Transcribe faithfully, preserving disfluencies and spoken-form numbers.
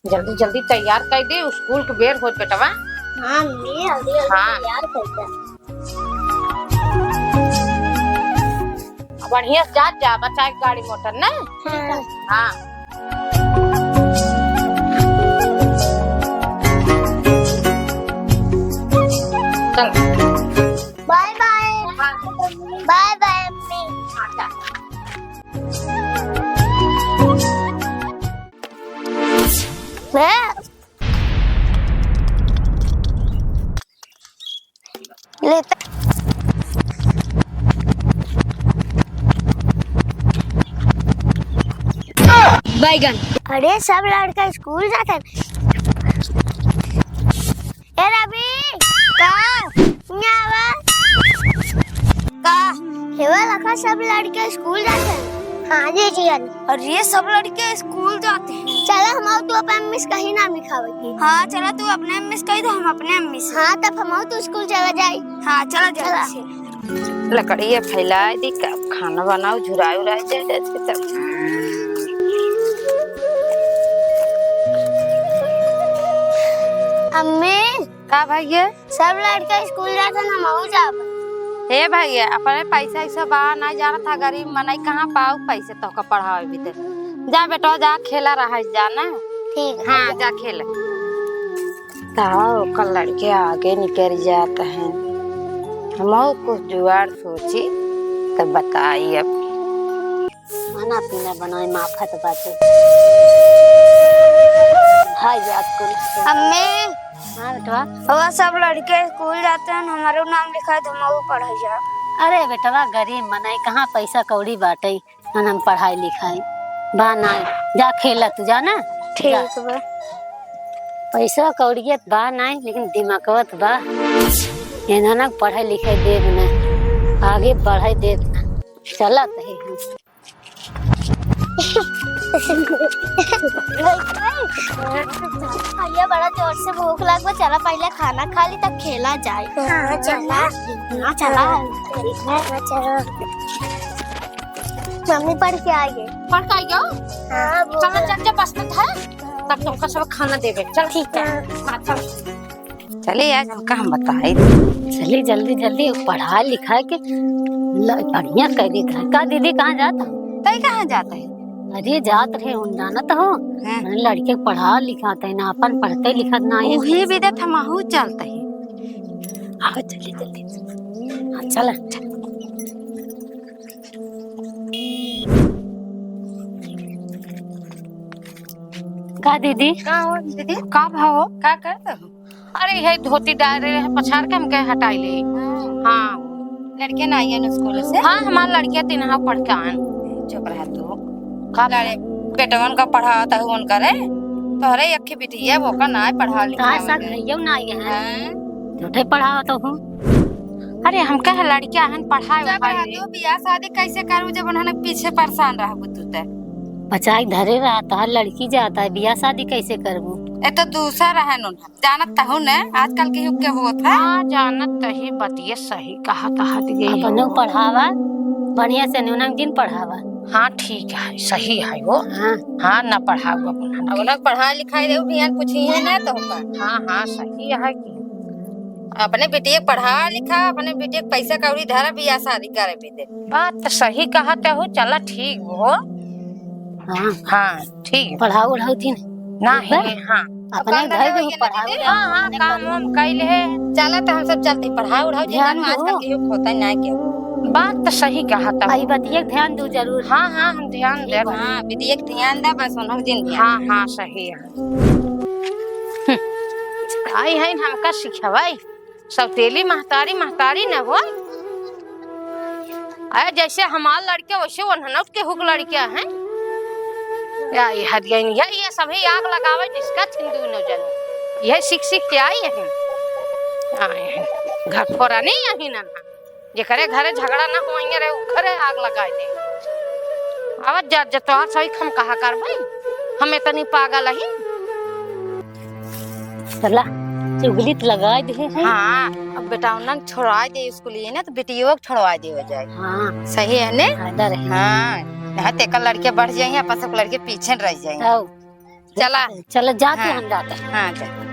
जल्दी जल्दी तैयार कर दे, स्कूल के बेर होत बेटवा। हाँ मम्मी, जल्दी जल्दी हाँ। तैयार कर दे। बढ़िया से जा, जा, बचाए गाड़ी मोटर ना। हाँ। हाँ। चल। Bye bye. हाँ। बाय बाय अम्मी। हाँ, जा। मैं लेते। बैगन। अरे, सब लड़का स्कूल जाते हैं। ए रवि, का? यहाँ आवा। का? हेवा लखा, सब लड़के स्कूल जाते हैं। हाँ जी, जियन। और ये सब लड़के स्कूल जाते हैं। चला, हम तू अपने अम्मी से कहीं नाम लिखावे की। हाँ, चला, तू अपने अम्मी से कही दे, हम अपने अम्मी से। हाँ, तब हम तू स्कूल चला जाए। हाँ, चला, चला। जल्दी से। लकड़िया फैलाए दी, कब खाना बनाओ, झुराए उराए जाए, जाए के तब। अम्मी। का भइया? सब लड़का स्कूल जात हैं, हमहू जाब। हे भइया, अपने पैसा ऐसा बा, ना जानत हा, गरीब मनई कहाँ पाऊ पैसे तोहका पढ़ावे भी दे। जा बेटवा, जा खेला रहा जा ना। ठीक है। हाँ, जा खेला। का ओकर लड़के आगे निकल जात हैं, हमहू कुछ जुगाड़ सोची त बताई अब। खाना पीना बनाए माफत बाटे। हाय जात को। अम्मी। हाँ बेटवा। वो सब लड़के स्कूल जाते हैं, हमारो नाम लिखाए तो हम वो पढ़े जाब। अरे बेटवा, गरीब मनई, कहाँ पैसा कौड़ी बाटे, ना हम पढ़ाई लिखाई बा ना। जा खेला तू, जा ना। ठीक जा। बा। पैसा कौड़ियत बा ना, लेकिन दिमागवत बा। इन्हन पढ़ाई लिखाई देब ना, आगे बढ़ाई देब ना। चलत है हम। भैया, बड़ा जोर से भूख लाग बा, चला पहले खाना खा ली, तब खेला जाए। हाँ, चला। हाँ, चला। हाँ, चला। मम्मी पढ़ के आई है। पढ़ के आई हो? हाँ, चला, चल, चल, बस में है। तब तुमका सब खाना देबे। चल, ठीक है। हाँ। हाँ, चल। चले, आज हमका हम बताई। चली जल्दी जल्दी पढ़ा लिखा के ल-, बढ़िया कर दी। का दीदी, कहाँ जात हो? तई कहाँ जात है? अरे जात रहे, उन जानत हो? हाँ। लड़के पढ़ा लिखात है ना, अपन पढ़ते लिखत ना है। उही बिदत हमहू चलत है। हाँ, चली जल्दी। हाँ, चल, चल। का दीदी? का हो दीदी? का भाव? का करत हो? अरे, यही धोती डाल रहे हैं, पछाड़ के हमके हटाई ले। हाँ। हाँ। लड़के ना आइए न स्कूल से? हाँ, हमार लड़कियाँ तीन हाउ पढ़ के आन। चुप रह तू। का? लड़े, बेटवन का पढ़ावत है उनकरे। तोहरे एक ही बिटिया, वो का ना पढ़ा लिखा का सब में। भैया ना आइए हैं। हाँ। झूठे पढ़ावत हो। अरे, हम कहे लड़कियाँ हन पढ़ाए जब उठाए रह ले। तू बियाह शादी कैसे करू जब उन्होंने पीछे परेशान रहबू तू ते? बचाई धरे रहा, तोहर लड़की जाता है, बियाह शादी कैसे करबू? ए तो दूसरा रहन उन्हें। जानत तहु न, आजकल के युग के होत है। हाँ, जानत तही, बतिये सही कहा, कहा दिए अपने हो। पढ़ावा, बढ़िया से नूनक दिन पढ़ावा। हाँ, ठीक है, सही है वो। हाँ। हाँ, ना पढ़ाऊ अपन हम। अब उन्हें पढ़ाई लिखाई देऊ भी यार, कुछ ही है ना तो होगा। हाँ, हाँ, सही है कि अपने बिटिया के पढ़ा लिखा, अपने बिटिया के पैसा कौड़ी धरा, बियाह शादी करे भी दे। बात तो सही कहा तहु, चला ठीक हो। हाँ। हाँ। ठीक। पढ़ाऊ ओढ़ाऊ थी ना? ना है, हाँ। अपने घर में पढ़ाऊ ओढ़ाऊ हाँ, हाँ, अपने काम करू। वाम कइले है। चला तो हम सब चलते पढ़ाऊ ओढ़ाऊ जी, ध्यान ना दो। आजकल के युग होता है ना के। बात तो सही कहा था। आई बतिया ध्यान दो जरूर। हाँ, हाँ, हम ध्यान ठीक दे। बा। हाँ, बिटिया के ध्यान दे बस उन्हों दिन ध्यान। हाँ, हाँ, सही है। हम्म। आई है हमका सिखवाई। सौतेली महतारी, महतारी न हो। अरे जैसे हमार लड़के वैसे वनहनौत के हुक लड़किया हैं। या ये हरियन, या ये सभी आग लगावे जिसका छिंदू न जले। यह सीख सीख के आई हैं। आए हैं। घर फोरा नहीं यही ना। जेकरे घरे झगड़ा ना होइए रहे, ओकरे आग लगाई दे। आवत जात जतवार सही हम कहा करबै। हम इतनी पागल ही। चला, चुगली त लगाई दे है। हाँ, अब बेटा उन्हन छोड़वाई दे स्कूल ये ना, तो बेटियों को छोड़वाई दे हो जाए। हाँ। सही है ने? फायदा रहे। हाँ, यहाँ तेकर लड़के बढ़ जाए, आपस के लड़के पीछे रह जाए। आओ। चला। चला, जा तू, हाँ। हम जाते हैं। हाँ, जा।